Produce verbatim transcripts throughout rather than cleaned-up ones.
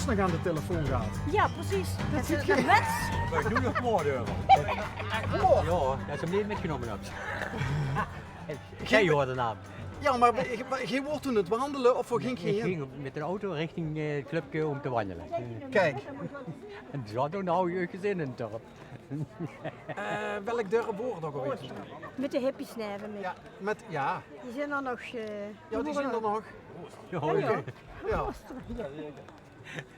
nog aan de telefoon gehad. Ja, precies. Dat zit je. Wets. Waar ik nu nog klaar over. Klaar? Ja, dat ze hem niet mitgenómme höbs. Geej hoort de naam. Ja, maar ge- ge- geej woort toen aan 't wandele of wo ging geej heen? Ik ging met de auto richting eh, het clubje om te wandelen. Kiek. En ze hadden nou je gezin in het dorp. Eh, welk dörp woort 't ook alweer? Met de hippies neve mich. Ja, met, ja. Die zeen d'r nog. Eh, ja, die zeen d'r nog. Ja, ja. Ja.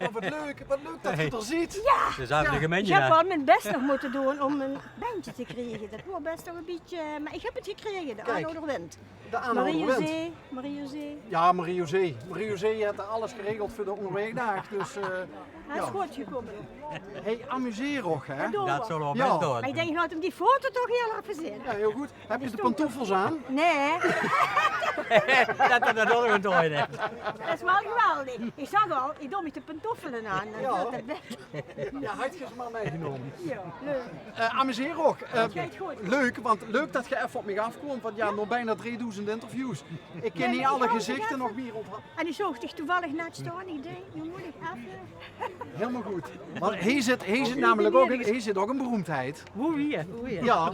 Oh, wat leuk, wat leuk dat ge d'r ziet. Ja. Ze zijn de gemeente. Ik heb wel mijn best nog moeten doen om een bandje te krijgen. Dat was best nog een beetje, maar ik heb het gekregen, de Arnouder Wind. De Arnouder Wind. Marie-José, Marie-José. Ja, Marie-José. Marie-José heeft alles geregeld voor de onderweg daar. Dus, eh, dat is goed gekomen. Hey, amuseer och, hè? Dat zal wel best doen. Maar ik denk dat hem die foto toch heel erg verzin. Ja, heel goed. Heb je de pantoffels aan? Nee. Dat, dat, dat hoor ik nooit, hè. Dat is wel geweldig. Ik zag al, ik doe met de pantoffelen aan. Dan ja. Ja, had je ze maar meegenomen. Ja, leuk. Eh, amuseer och. Eh, leuk, want leuk dat je even op mij afkomt. Want ja, nog bijna drieduizend interviews. Ik ken niet alle gezichten nog meer onthouden. En die zoog dich toevallig net staan. Ik denk, nu moet ik even. Helemaal goed. Want hij zit, hij zit namelijk ook, hij zit ook een beroemdheid. Hoe weer? Ja,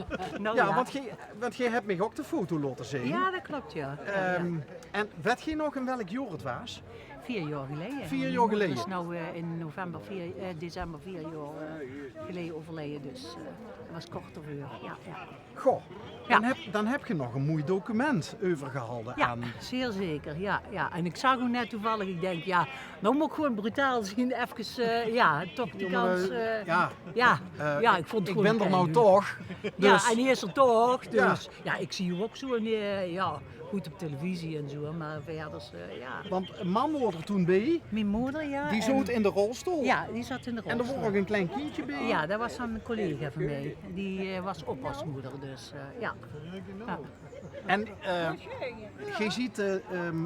ja, want je Want geej hebt mich ok de foto laote zeen. Ja, dat klopt, ja. Ehm, en wet geej nog in welk jaor 't waas? Vier jaar geleden. Vier jaar geleden. Is nou eh, in november, vier, eh, december vier jaar eh, geleden overleden, dus eh, dat was kort ervoor. Ja, ja. Goh, dan heb, dan heb geej nog een mooi document euvergehalde aan. Zeer zeker, ja, ja. En ik zag u net toevallig, ik denk, ja, nou moet ik gewoon brutaal zien, even, eh, ja, toch die kans. Eh, ja, ja, ik vond het gewoon. Ik ben er nou toch. Dus. Ja, en die is er toch, dus. Ja, ik zie u ook zo, eh, ja, goed op televisie en zo, maar verder, eh, ja. Want mam woort er toen bij. Mijn moeder, ja. Die zoot in de rolstoel. Ja, die zat in de rolstoel. En er woort ook een klein kindje bij. Ja, dat was dan een collega van mij. Die eh, was oppasmoeder, dus eh, ja. Ja. En eh, geej ziet eh, ehm,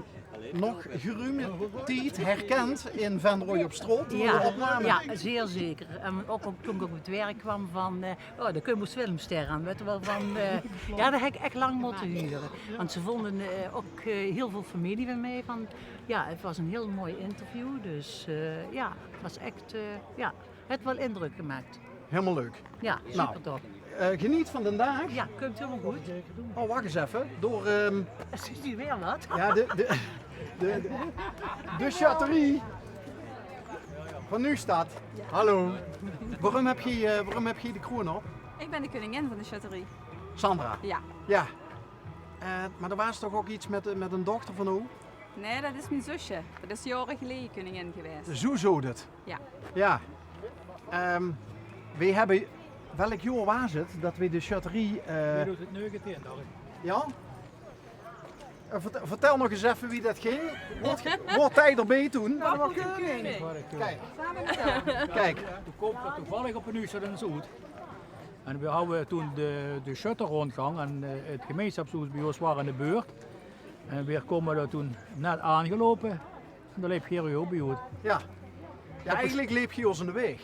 nog geruime tijd herkend in Venroj op straot door de opname. Ja, zeer zeker. En ook, ook toen ik op het werk kwam van, eh, oh, dan kun je moest filmster aan, weet je wel, van, eh, ja, dat heb ik echt lang moeten huren. Want ze vonden eh, ook eh, heel veel familie bij mij van, ja, het was een heel mooi interview, dus eh, ja, het was echt, eh, ja, het wel indruk gemaakt. Helemaal leuk. Ja, nou, super toch. Eh, geniet van de daag. Ja, komt helemaal goed. Oh, wacht eens even. Door, ehm, is er weer wat? Ja, de, de, de, de, de sjötterie van Nuujsjtad. Hallo. Waarom heb je, eh, waarom heb je de kroon op? Ik ben de koningin van de sjötterie. Sandra? Ja. Ja. Eh, maar er was toch ook iets met, eh, met een dochter van u? Nee, dat is mijn zusje. Dat is jaren geleden koningin geweest. Zo zou dat. Ja. Ja. Ehm, wij hebben, welk jaar was het dat we de sjötterie eh, tweeduizend negentien, dacht ik. Ja? Eh, vert- vertel nog eens even wie dat ging. Wat, wat deed erbij toen? Kijk. Kijk. Toen kwam er toevallig op een uur zoet. En we hadden toen de, de sjötterrondgang en eh, het gemeenschapshoes bij ons waren aan de beurt. En we komen er toen net aangelopen. En dan leep Gerry ook bij ons. Ja. Ja, eigenlijk leep je ons in de weg.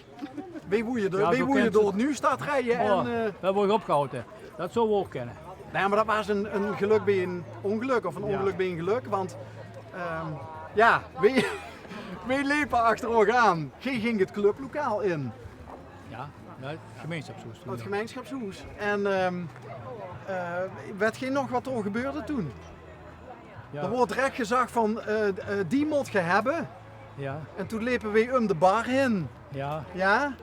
Wie woe je door, ja, wie woe je door het Nuujsjtad rijden en eh, we worden opgehouden. Dat zou ook kunnen. Nee, maar dat was een, een geluk bij een ongeluk of een ongeluk bij een geluk. Want ehm, ja, wij, wij lepen achter elkaar aan. Geej ging het clublokaal in. Ja, ja, het gemeenschapshoes toen. Het gemeenschapshoes. En ehm, eh, weet geej nog wat er gebeurde toen? Ja. Er woort direct gezag van, eh, eh, die mót ge hebbe. Ja. En toen lepe we um de bar hin. Ja. Ja.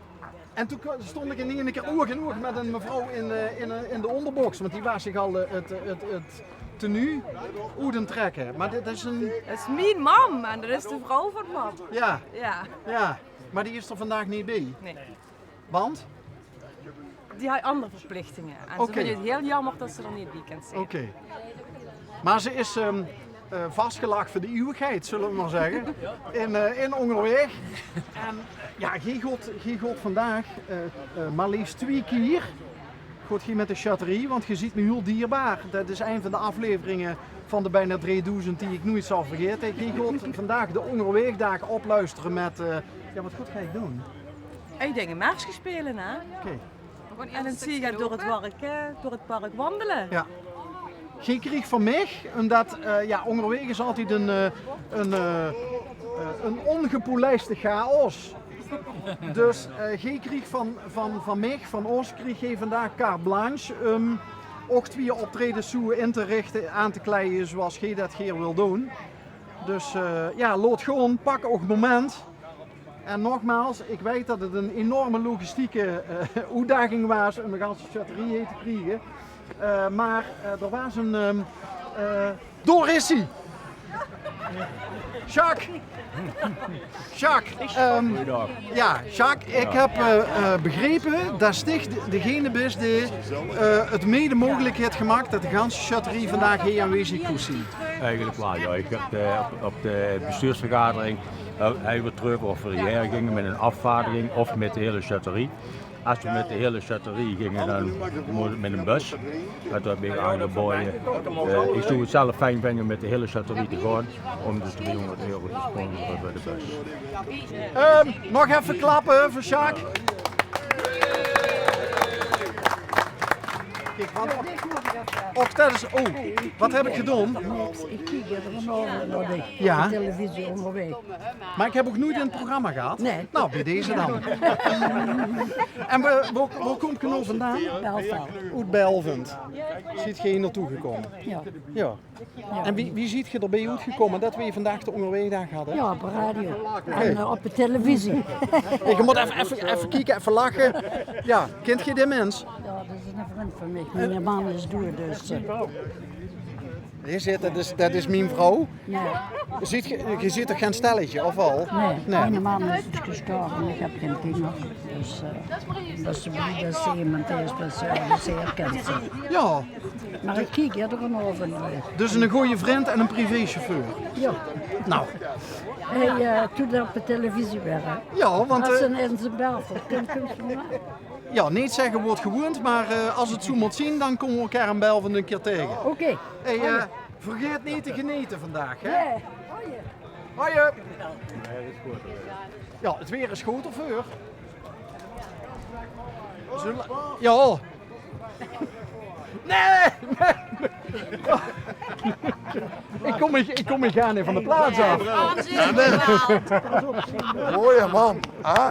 En toen ko- stond ik in ene keer oeg in oeg met een mevrouw in, eh, in, eh, in de onderbox. Want die waas zich al eh, het, het, het tenue oet aan 't trekke. Maar dit is een. Dat is mijn mam en dat is de vrouw van mam. Ja. Ja. Ja. Maar die is er vandaag niet bij. Nee. Want? Die had andere verplichtingen. En ze vinden het heel jammer dat ze er niet bij kan zijn. Oké. Maar ze is ehm, eh, vastgelegd voor de eeuwigheid, zullen we maar zeggen. In, eh, in Óngerwaeg. En eh, ja, geej goot, geej goot vandaag eh, eh, maar liefst twee keer goot geej met de sjötterie, want geej ziet me heel dierbaar. Dat is een van de afleveringen van de bijna drieduizend die ik nooit zal vergeten. Geej goot vandaag de Óngerwaegdaag opluisteren met, eh, ja, wat goot geej doen? Ik denk een marsje spelen, hè? Oké. En dan zie je door het, wark, eh, door het park wandelen. Ja. Geej kriegt van mich, omdat, eh, ja, óngerwaeg is altied ein, eh, ein, eh, eh, ein óngepoleiste chaos. Dus, eh, geej kriegt van, van, van mich, van ós, kriegt geej vandaag carte blanche um ouch twieë optraejes zoe in te richte, aan te kleie zoeas geej det gaer wilt doon. Dus, eh, ja, laot gaon, pak ouch moment. En nogmaals, ik weit det het ein enorme logistieke, eh, oetdaging waas um de ganse sjötterie hie te kriege. Eh, maar, eh, d'r waas ein, ehm, eh, dao is ie. Jacques. Jacques, ehm, ja, Jacques, ik heb, eh, eh, begrepe det dich de, degene bis dae, eh, het mede mogelik haet gemaak det de ganse sjötterie vandaag hie aanwezig kós zien. Eigelik waal, ja. Ik heb de, op, op de bestuursvergadering, eh, hie weer trök of v'r hie ginge mit ein afvaardiging of mit de hele sjötterie. As v'r mit de hele sjötterie ginge, dan mós het mit ein bus. Maar toen heb ik aangeboje, eh, ik zou het zelf fijn vinje mit de hele sjötterie te gaon, om de driehonderd euro te sponsoren veur de bus. Ehm, nog effe klappe veur Sjaak. Kiek, wat, och, det is, oh, wat heb ik gedaon? Niks, ik kiek d'r vanaovend nao dich. Ja. Op de televisie óngerwaeg. Maar ik heb ouch noeit ein programma gehad. Nae. Nou, bie deze dan. En wo, wo, wo kómp geej noe vandaan? Belfast. Oet Belvend. Zeet geej hie naotoe gekómme? Ja. Ja. En wie, wie zeet geej d'r bie oetgekómme det weej vandaag de óngerwaegdaag hadde? Ja, op de radio. Oké. En, eh, op de televisie. Hey, geej mót effe, effe, effe kieke, effe lache. Ja, kint geej dae mins? Ja, det is eine vrund van mich. Miene man is doead, dus, eh. Geej zeet, det is, det is mien vrouw. Ja. Zeet geej, geej zeet toch gein stelletje, of waal? Nae, miene man is gestorve. Ik heb gein kinger. Dus, eh, det is, det is emes, det is, det is, eh, det is herkend. Ja. Maar ik kiek d'r vanaovend nao. Dus eine gooje vrund en eine privéchauffeur. Ja. Nou. Hae, eh, doet op de televisie werke. Ja, want, as eh, ein in zijn bel. Ja, neet zegge woort gewoeënd, maar, eh, as het zoe mót zien, dan kómme v'r elkaar in Belvend ein kier taege. Oké. Hey, eh, vergaet neet te genete vandaag, hè? Nae. Hoi. Ja, het waer is good, of heur? Zulle, ja. Nae, nae. Ik kóm, ik, ik kóm mich gaar neet van de plaats af. Waanzinnig. Mooie man, hè?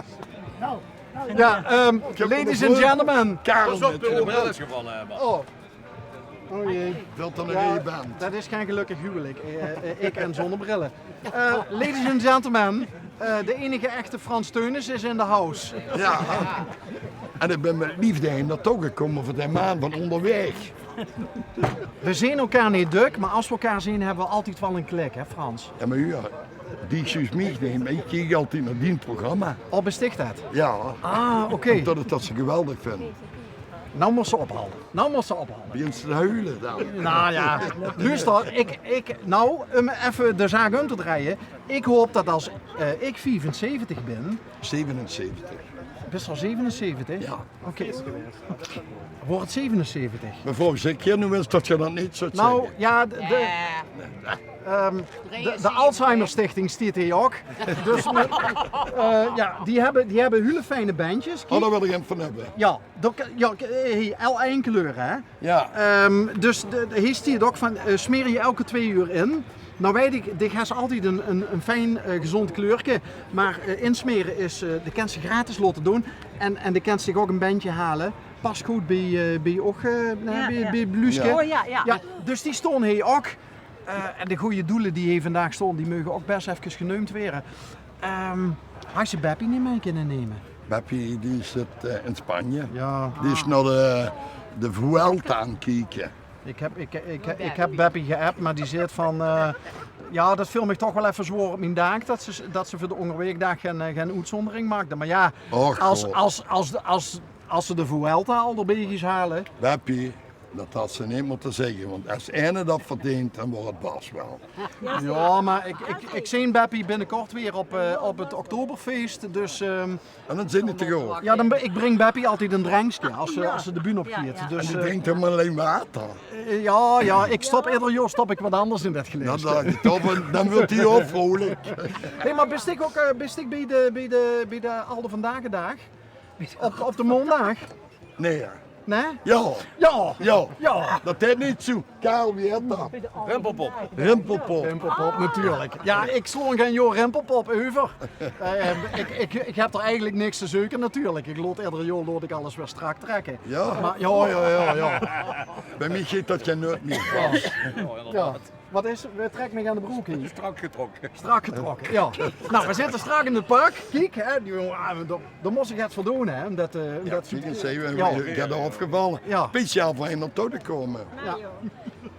Ja, ehm, ladies and gentlemen. Pas op, de bril is gevalle, hè, man. Oh. Oh jee. Wilt dan ein rij band? Det is gein gelökkig huwelik. Eh, eh, ik en zónger brille. Eh, ladies and gentlemen, eh, de enige echte Frans Theunisz is in de house. Ja. En ik bin mit leefde hie naotoe gekómme veur de maan van óngerwaeg. We zeen elkaar neet dök, maar as we elkaar zeen, hebbe we altied waal ein klik, hè, Frans? Ja, maar ja, die zuus mich neet, maar ik kiek altied nao dien programma. Oh, bis dich det? Ja. Ah, oké. Omdat ik det zoe geweldig vind. Nou mós se ophalde. Nou mós se ophalde. Begins te huile dan. Nou ja, luuster, ik, ik, nou, um effe de zaak um te drejje. Ik haop det as, eh, ik viefenzeventig bin. Zevenenzeventig. Bis se al zevenenzeventig? Ja. Oké. Waert zevenenzeventig. Mevrouw, zeg je nu eens dat je dat niet zult zeggen? Nou, ja, de, de, ehm, de, de Alzheimer Stichting stiet hie ok. Dus, eh, ja, die hebbe, die hebbe hiel fijne bendjes. Oh, daar wil ik een van hebben. Ja. Dao ke-, ja, ke-, eh, L ein kleur, hè? Ja. Ehm, dus de, de, hie stiet ok van, eh, smeer je elke twee uur in. Nou weit ik, dich hes altied ein, ein, ein fijn, eh, gezónd kleurke, maar, eh, insmere is, eh, de kens se gratis laote doon. En, en de kens dich ok ein bendje hale. Pas good bie, eh, bie och, eh, nae, bie, bie Bluuske. Oh, ja, ja. Ja, dus die staon hie ok. Eh, en de gooj doele die hie vandaag staon, die meuge ok bes efkes geneumd waere. Ehm, has se Beppie neet mei kinne numme? Beppie, die zit, eh, in Spanje. Ja. Die is nao de, de Vuelta aan 't kieke. Ik heb, ik, ik, ik heb Beppie geapp, maar die zeet van, eh, ja, det veel mich toch waal effe zwaor op mien daak, det se, det se veur de óngerwaegdaag gein, eh, gein oetzóndering maakde. Maar ja, as, as, as, as, as se de Vuelta al d'rbie geis hale. Beppie, det has se neet mótte zegge, want as eine det verdeent, dan waert het Bas waal. Ja, maar ik, ik, ik zeen Beppie binnekort weer op, eh, op het Oktoberfeest, dus, ehm, en dan zeen we toch ok. Ja, dan, ik bring Beppie altied ein drenkske as se, as se de bühne op geit. Dus, en die, eh, drink helemaol allein water. Eh, ja, ja, ik stop, eder jaor stop ik wat anders in det glaes. Dan, dan, dan wuuert die ok vrolijk. Hey, maar bis dich ok, eh, bis dich bie de, bie de, bie de Alde Vandaag daag? Op, op de maondaag? Nae, ja. Nae? Jao. Jao. Jao. Dat deit neet zoe. Karel, wie hèt dat? Rimpelpop. Rimpelpop. Rimpelpop, natuurlik. Jao, ik sloon gen jaor Rimpelpop euver. Eh, ik, ik, ik heb d'r eigelik niks te zeuke, natuurlik. Ik laot eder jaor laot ik alles weer strak trekke. Jao. Mer jao, jao, jao, jao. Bie mich geit dat gen noeit mier. Jao. Wat is? Wae trèk mich aan de brook hie. Strak getrokke. Strak getrokke, jao. Nou, we zitte strak in 't park. Kiek, hè, die, ah, dao, dao mós ik get veur doon, hè, umdet, eh, umdet... Kiek ens, ik ben d'r aafgevalle. Jao. Speciaal veur hie naotoe te kómme. Jao.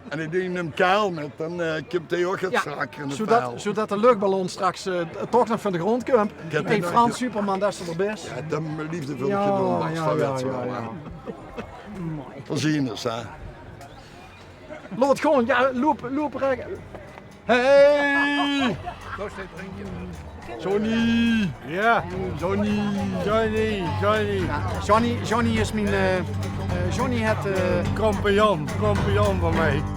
En ik dink, num Karel mit, dan, eh, kump hae ouch get strakker in 't vel. Zoedet de luchballon straks, eh, toch nog van de grond kump. Hey, Frans Superman, det is d'r bès. Jao, det is mien leefde veur de... Jao, jao, jao. Veer zien ós, hè. Laot gaon, jao, loup, loup, rek. Hey! Johnny! Jao. Johnny! Johnny, Johnny. Jao, Johnny, Johnny is mien, eh, eh, Johnny het, eh, compagnon, compagnon van mich.